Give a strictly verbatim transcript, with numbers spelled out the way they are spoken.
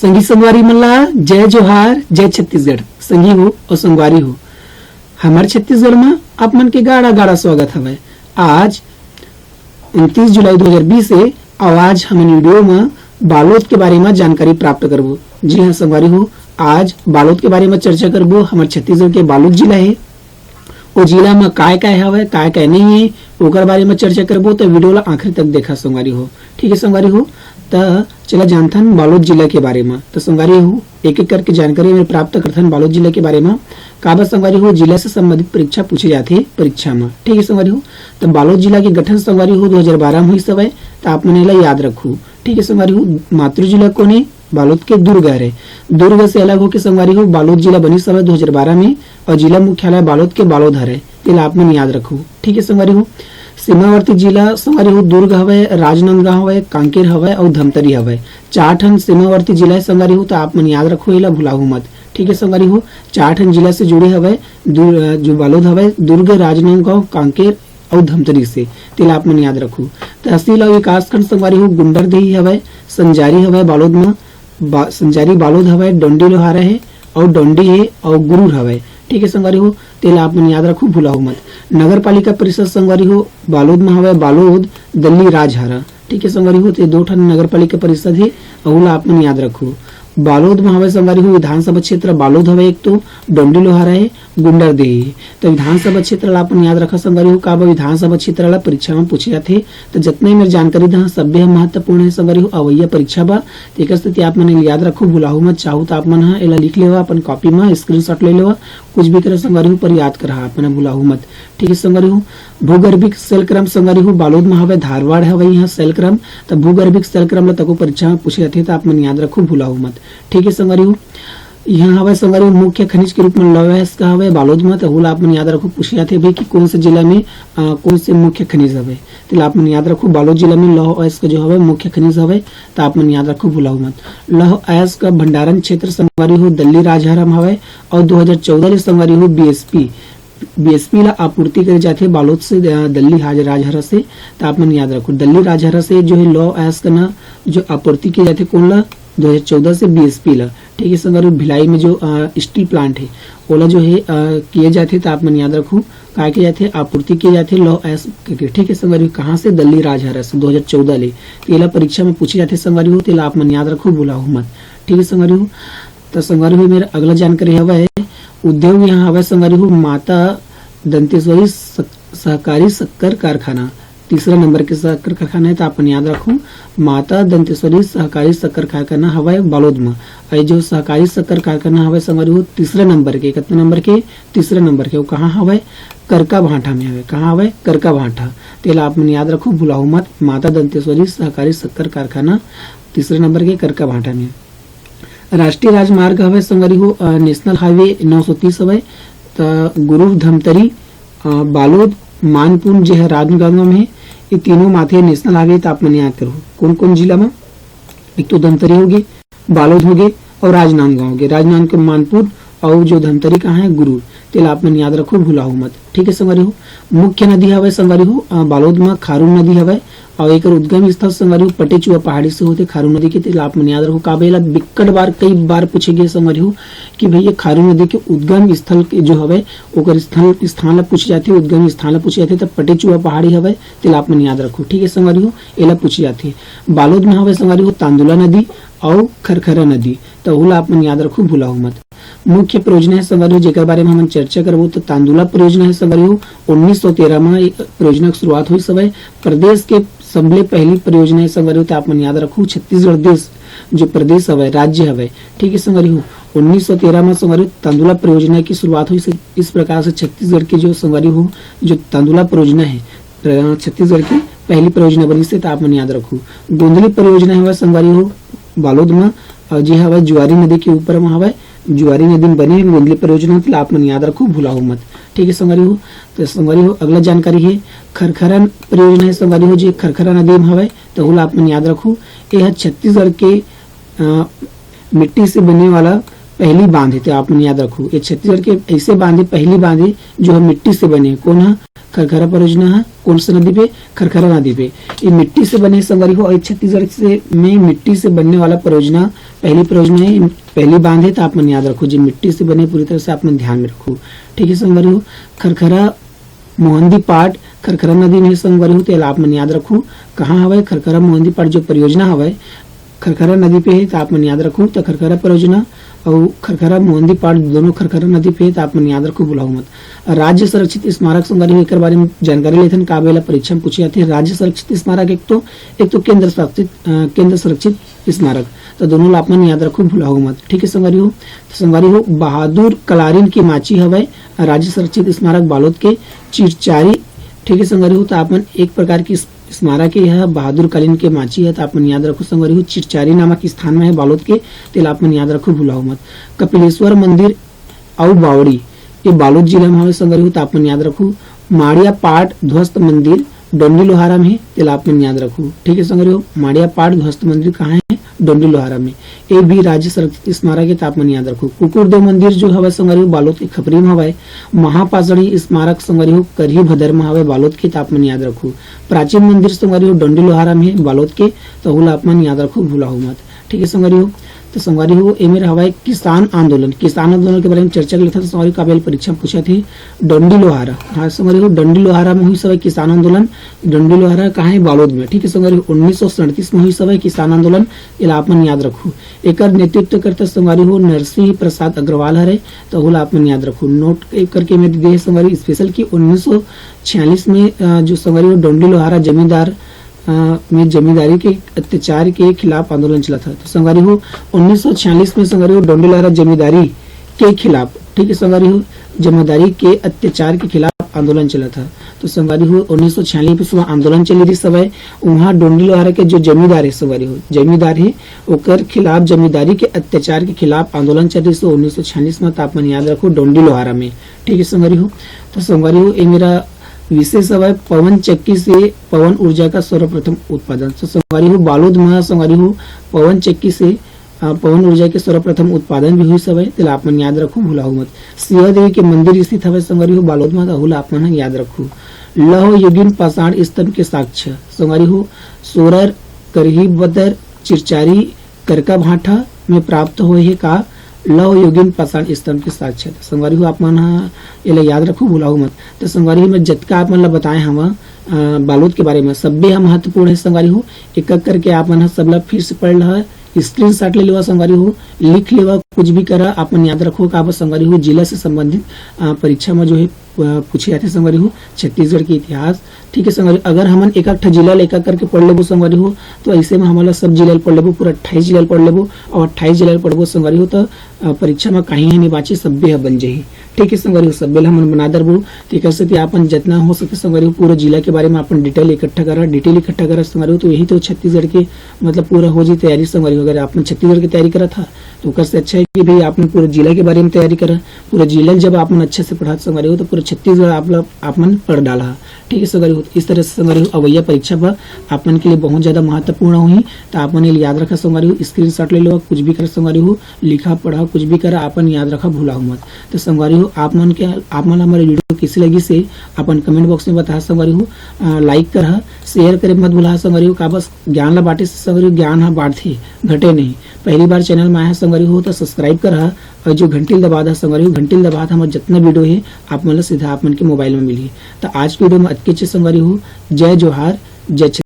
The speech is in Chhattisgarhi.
संगी संगवारी मन ला जय जोहार, जय छत्तीसगढ़। संगी हो और संगवारी हो, हमर छत्तीसगढ़ म आप मन के गाड़ा गाड़ा स्वागत हवय। आज उनतीस जुलाई दो हज़ार बीस हे। अउ आज हमन वीडियो म बालोद के बारे म जानकारी प्राप्त करबो। जी हाँ संगवारी हो, आज बालोद के बारे म चर्चा करबो। हमर छत्तीसगढ़ के बालोद जिला हे, ओ जिला म काय काय हवय, काय काय नहीं हे, ओकर बारे म चर्चा करबो। त वीडियो ला आखिरी तक देखा संगवारी हो। ठीक है संगवारी हो, त चला जानथन बालोद जिला के बारे म। त संगवारी हो, एक एक करके जानकारी में प्राप्त करथन बालोद जिला के बारे म। काबर संगवारी हो, जिला से संबंधित परीक्षा पूछे जाथे परीक्षा म। ठीक है संगवारी हो, त बालोद जिला के गठन संगवारी हो दो हज़ार बारह म होइस हवय, त आप मन एला याद रखू। ठीक है संगवारी हो, मातृ जिला कोन हे? बालोद के दुर्ग हरे। दुर्ग से अलग होके संगवारी हो, बालोद जिला बनिस हवय दो हज़ार बारह में, और जिला मुख्यालय बालोद के बालोद हरे। तेला आप मन याद रखू। ठीक है संगवारी हो, सीमावर्ती जिला संगवारी हो दुर्ग हवय, राजनांदगांव हवय, कांकेर हवय और धमतरी हवय। चार ठन सीमावर्ती जिला हे संगवारी हो, त आप मन याद रखू, एला भुलाहू मत। ठीक है संगवारी हो, चार ठन जिला से जुड़े हवय दुर-, जो बालोद हवय, दुर्ग, राजनांदगांव, कांकेर और धमतरी से, तेला आप मन याद रखू। तहसील और विकासखंड संगवारी हो गुंडरदेही हवय, संजारी हवय बालोद म, बा-, संजारी बालोद हवय, डोंडी लोहारा हे और डोंडी हे और गुरूर हवय। ठीक है संगवारी हो, तेला आप मन याद रखू, भुलाहू मत। नगर पालिका परिषद संगवारी हो बालोद म हवय, बालोद, दल्ली, राजहरा। ठीक है संगवारी हो, ते दो ठन नगर पालिका परिषद हे, अहू ला आप मन याद रखू। बालोद म हवय संगवारी हो विधानसभा क्षेत्र बालोद हवय एक तो, डोंडी लोहारा हे, गुंडरदेही हे। त विधानसभा क्षेत्र ला अपन याद रखा संगवारी हो, काबर विधानसभा क्षेत्र ला परीक्षा म पूछे जाथे। त जतना ही मेर जानकारी दहा सब्बे ह महत्वपूर्ण हे संगवारी हो अवइया परीक्षा बर। तेकर सेती आप मन एला याद रखू, भुलाहू मत। चाहू त आप मन ह एला लिख लेवा अपन कॉपी म, स्क्रीनशॉट ले लेवा, कुछ भी करे संगवारी हो, पर याद करहा आप मन ह भुलाहू मत। ठीक है संगवारी हो, भूगर्भिक सेल क्रम संगवारी हो बालोद म हवय, धारवाड़ हवय यहाँ सेल क्रम। त भूगर्भिक सेल क्रम ला तको परीक्षा म पूछे जाथे, त आप मन याद रखू, भुलाहू मत। ठीक है संगवारी हो, यहाँ हवय संगवारी हो मुख्य खनिज के रूप में लौह अयस्क हवय बालोद म, त ओला आप मन याद रखू, पूछे जाथे भाई कि कौन से जिला में, अ, कौन से मुख्य खनिज हवय, तेला आप मन याद रखू। बालोद जिला में लौह अयस्क जो हवय मुख्य खनिज हवय, त आप मन याद रखू, भुलाहू मत। लौह अयस्क भंडारण क्षेत्र संगवारी हो दल्ली राजहरा म हवय, और दो हज़ार चौदह ले संगवारी हो बीएसपी, बीएसपी ला आपूर्ति करे जाथे बालोद से, अ, दल्ली हाज-, राजहरा से, त आप मन याद रखू। दल्ली राजहरा से जो है लौह अयस्क ना जो आपूर्ति किए जाथे कोन ला, दो हज़ार चौदह से बीएसपी ला। ठीक है संगवारी, भिलाई में जो, अ, स्टील प्लांट है, ओला जो है, अ, किए जाथे, त आप मन याद रखू, का किए जाथे, आपूर्ति किए जाथे लौह अयस्क के। ठीक है संगवारी, कहाँ से? दल्ली राजहरा से दो हज़ार चौदह ले। तेला परीक्षा में पूछे जाथे संगवारी हो, तेला आप मन याद रखू, भुलाहू मत। ठीक है संगवारी हो, त संगवारी हो, मेरा अगला जानकारी हवय, उद्योग यहाँ हवय संगवारी हो, माता दंतेश्वरी सक-, सहकारी शक्कर कारखाना, तीसरा नंबर के शक्कर कारखाना है, त आप मन याद रखू, माता दंतेश्वरी सहकारी शक्कर कारखाना हवय बालोद म। अउ ये जो सहकारी शक्कर कारखाना हवय संगवारी हो, तीसरा नंबर के, कितना नंबर के? तीसरा नंबर के। वो कहाँ हवय? करका भाठा में हवय। कहाँ हवय? करका भाठा। तेला आप मन याद रखू, भुलाहू मत, माता दंतेश्वरी सहकारी शक्कर कारखाना, तीसरे नंबर के करका भाठा में। राष्ट्रीय राजमार्ग हवय संगवारी हो, अ, नेशनल हाईवे नौ सौ तीस हवय, त गुरूर, धमतरी, अ, बालोद, मानपुर जे ह राजनांदगांव में हे, ये तीनों माथे नेशनल हाईवे, त आप मन याद करो। कौन कौन जिला म? एक तो धमतरी होगे, बालोद होगे और राजनांदगांव होगे। राजनांदगांव मानपुर और जो धमतरी कहाँ है गुरूर, तेला आप मन याद रखो, भुलाहू मत। ठीक है संगवारी हो, मुख्य नदी हवय संगवारी हो, अ, बालोद म खारून नदी हवय और एकर उद्गम स्थल संगवारी हो पटेचुआ पहाड़ी से होथे खारून नदी के। तेला आप मन याद रखो, काबर एला बिक्कट बार, कई बार पूछे गए संगवारी हो कि भैया खारून नदी के उद्गम स्थल के जो हवय ओकर स्थल, स्थान ला पूछे जाथे, उद्गम स्थान ला पूछे जाथे, त पटेचुआ पहाड़ी हवय, तेला आप मन याद रखो। ठीक है संगवारी हो, एला पूछे जाथे। बालोद म हवय संगवारी हो तांदुला नदी अउ खरखरा नदी, त ओला आप मन याद रखो, भुलाहू मत। मुख्य परियोजना है संगवारी हो, जेकर बारे में हमन चर्चा करबो, तो तांदुला परियोजना है संगवारी हो, उन्नीस सौ तेरह में ये परियोजना की शुरुआत हुई हवय। प्रदेश के सबले पहली परियोजना है संगवारी हो, तो आप मन याद रखू, छत्तीसगढ़ देश जो प्रदेश हवय, राज्य हवय, ठीक है संगवारी हो, उन्नीस सौ तेरह में संगवारी हो, तांदुला परियोजना की शुरुआत हुई। इस प्रकार से छत्तीसगढ़ की जो संगवारी हो, जो तांदुला परियोजना है, प्र-, छत्तीसगढ़ की पहली परियोजना बनी से, तो आप मन याद रखू। गोंदली परियोजना हवय संगवारी हो, बालोद में, और जे हवय जुआरी नदी के ऊपर में हवय, जुआरी नदी में बने गोंदली परियोजना, तो आप मन याद रखू, भुलाहू मत। ठीक है संगवारी हो, तो संगवारी हो, अगला जानकारी है खरखरा परियोजना है संगवारी हो, जे खरखरा नदी में हवय, तो ओला आप मन याद रखू। ये ह छत्तीसगढ़ के, अ, मिट्टी से बने वाला पहली बांध है, तो आप मन याद रखू, ये छत्तीसगढ़ के ऐसे बांध है, पहली बांध है जो है मिट्टी से बने। कौन है? खरखरा परियोजना ह कौन से नदी पे? खरखरा नदी पे। ये मिट्टी से बने संगवारी हो, और छत्तीसगढ़ से में मिट्टी से बनने वाला परियोजना, पहली परियोजना है, पहली बांध है, तो आप मन याद रखो जी, मिट्टी से बने पूरी तरह से आप मन ध्यान में रखो। ठीक है संगवारी हो, खरखरा मोहंदी पाट खरखरा नदी में संगवारी हो, तेला आप मन याद रखो। कहाँ हवय? खरखरा मोहंदी पाट जो परियोजना हवय, खरखरा नदी पे हे, त आप मन याद रखो। त खरखरा परियोजना अउ खरखरा मोहंदी पाट दोनों खरखरा नदी पे हे, त आप मन याद रखो, भुलाओ मत। राज्य संरक्षित स्मारक संगवारी हो, एकर बारे में जानकारी लेथन, का बेला परीक्षा में पूछे जाथे। राज्य संरक्षित स्मारक एक तो, एक तो केंद्र संरक्षित, अ, केंद्र संरक्षित स्मारक, त दोनों ला आप मन याद रखो, भुलाओ मत। ठीक है संगवारी हो, त संगवारी हो, बहादुर कलारिन के माची हवय, राज्य संरक्षित स्मारक बालोद के चिरचारी। ठीक है संगवारी हो, त आप मन एक प्रकार की स्मारक हे, यह बहादुर कालीन के माची है, त आप मन याद रखो संगवारी हो, चिरचारी नामक स्थान में है बालोद के, तेला आप मन याद रखो, भुलाओ मत। कपिलेश्वर मंदिर अउ बावड़ी, ये बालोद जिला में हवे संगवारी हो, त आप मन याद रखो। माड़िया पाट ध्वस्त मंदिर डोंडी लोहारा में हे, तेला आप मन याद रखो। ठीक है संगवारी हो, माड़िया पाट ध्वस्त मंदिर कहाँ है? डोंडी लोहारा में। ये भी राज्य संरक्षित स्मारक है, त आप मन याद रखो। कुकुरदेव मंदिर जो हवय संगवारी हो, बालोद के खपरी में हवय। महापाषाणी स्मारक संगवारी हो, करही भदर में हवय बालोद के, त आप मन याद रखो। प्राचीन मंदिर संगवारी हो, डोंडी लोहारा में हे बालोद के, त ओला आप मन याद रखो, भुलाओ मत। ठीक है संगवारी हो, त संगवारी हो, ए मेर हवय किसान आंदोलन। किसान आंदोलन के बारे में चर्चा कर लेथन। संगवारी हो, का बेला परीक्षा में पूछा थे, डोंडी लोहारा। हाँ संगवारी हो, डोंडी लोहारा में हुई हवय किसान आंदोलन। डोंडी लोहारा कहाँ है? बालोद में। ठीक है संगवारी हो, उन्नीस सौ सैंतीस में हुई हवय किसान आंदोलन, एला आप मन याद रखो। एकर नेतृत्व करता संगवारी हो नरसिंह प्रसाद अग्रवाल हरे, त ओला आप मन याद रखो। नोट करके मैं दे संगवारी स्पेशल की उन्नीस सौ छियालीस में, अ, जो संगवारी हो डोंडी लोहारा जमींदार, अ, में जमींदारी के अत्याचार के खिलाफ आंदोलन चला था। तो संगवारी हो उन्नीस सौ छियालीस में संगवारी हो डोंडी लोहारा जमींदारी के खिलाफ, ठीक है संगवारी हो, जमींदारी के अत्याचार के खिलाफ आंदोलन चला था। तो संगवारी हो उन्नीस सौ छियालीस में सुबह आंदोलन चली रही सवय, वहाँ डोंडी लोहारा के जो जमींदार है संगवारी हो, जमींदार है, ओकर खिलाफ, जमींदारी के अत्याचार के खिलाफ आंदोलन चल रही सो उन्नीस सौ छियालीस में, त आप मन याद रखो डोंडी लोहारा में। ठीक है संगवारी हो, तो संगवारी हो, ये मेरा विषय सब है पवन चक्की से पवन ऊर्जा का सर्वप्रथम उत्पादन। तो संगवारी हो, बालोद में संगवारी हो पवन चक्की से, अ, पवन ऊर्जा के सर्वप्रथम उत्पादन भी हुई सब है, तेला आप मन याद रखो, भुलाओ मत। सिया देवी के मंदिर स्थित हवे संगवारी हो बालोद में, त ओला आप मन याद रखो। लौह युगीन पाषाण स्तंभ के साक्ष्य संगवारी हो सोरर, करही बदर, चिरचारी, करका भाठा में प्राप्त होए हे का लौह युगीन पाषाण स्तंभ के साक्ष्य। त संगवारी हो, आप मन ह एला याद रखो, भुलाहू मत। त संगवारी हो, मैं जतका आप मन ला बताए हव, अ, बालोद के बारे में, सब्बे ह महत्वपूर्ण हे संगवारी हो। एक एक करके आप मन ह सबला फिर से पढ़ लहा, स्क्रीनशॉट ले लेवा संगवारी हो, लिख लेवा, कुछ भी करा, आप मन याद रखो। काबर संगवारी हो, जिला से संबंधित, अ, परीक्षा में जो है, अ, पूछे जाथे संगवारी हो, छत्तीसगढ़ के इतिहास। ठीक है संगवारी, अगर हमन एक एक ठा जिला ले एक एक करके पढ़ लेबो संगवारी हो, तो ऐसे में हमन ला सब जिला ल पढ़ लेबो, पूरा अट्ठाईस जिला ल पढ़ लेबो, और अट्ठाईस जिला ल पढ़बो संगवारी हो, तो, अ, परीक्षा में कहीं ह नहीं बाची, सब्बे ह बन जाही। ठीक है संगवारी हो, सब्बे ल हमन बना दरबो। तो एकर सेती आपन जितना हो सके संगवारी हो, पूरा जिला के बारे में आपन डिटेल इकट्ठा करा, डिटेल इकट्ठा करा संगवारी हो, तो यही तो छत्तीसगढ़ के मतलब पूरा हो जी तैयारी संगवारी हो। अगर आपन छत्तीसगढ़ की तैयारी करत हा, तो ओकर से अच्छा है कि भाई आपन पूरा जिला के बारे में तैयारी करा। पूरा जिला ल जब आपन अच्छे से पढ़त संगवारी हो, तो पूरा छत्तीसगढ़ आप ला, आपन पढ़ डाला। ठीक है संगवारी हो, इस तरह से संगवारी हो, अवैया परीक्षा पर आप मन के लिए बहुत ज़्यादा महत्वपूर्ण होही। तो आप मन ये याद रखा संगवारी हो, स्क्रीनशॉट ले लो, कुछ भी कर संगवारी हो, लिखा पढ़ा कुछ भी कर, आपन याद रखा, भुलाहू मत। तो संगवारी हो, आप मन के, आप मन हमारे वीडियो किसी लगी से अपन कमेंट बॉक्स में बता संगवारी हो, अ, लाइक करहा, शेयर करे मत भुला संगवारी हो। काबर ज्ञान ला बांटे से संगवारी हो, ज्ञान हा बांटथे, घटे नहीं। पहली बार चैनल में आया संगवारी हो, तो सब्सक्राइब करहा, और जो घंटी ल दबा दा संगवारी हो, घंटी ल दबा दा, हमर जितना वीडियो है, आप मन ला सीधा आप मन के मोबाइल में मिलही। तो आज के वीडियो में अतके चे संगवारी हो। जय जोहार, जय छत्तीसगढ़।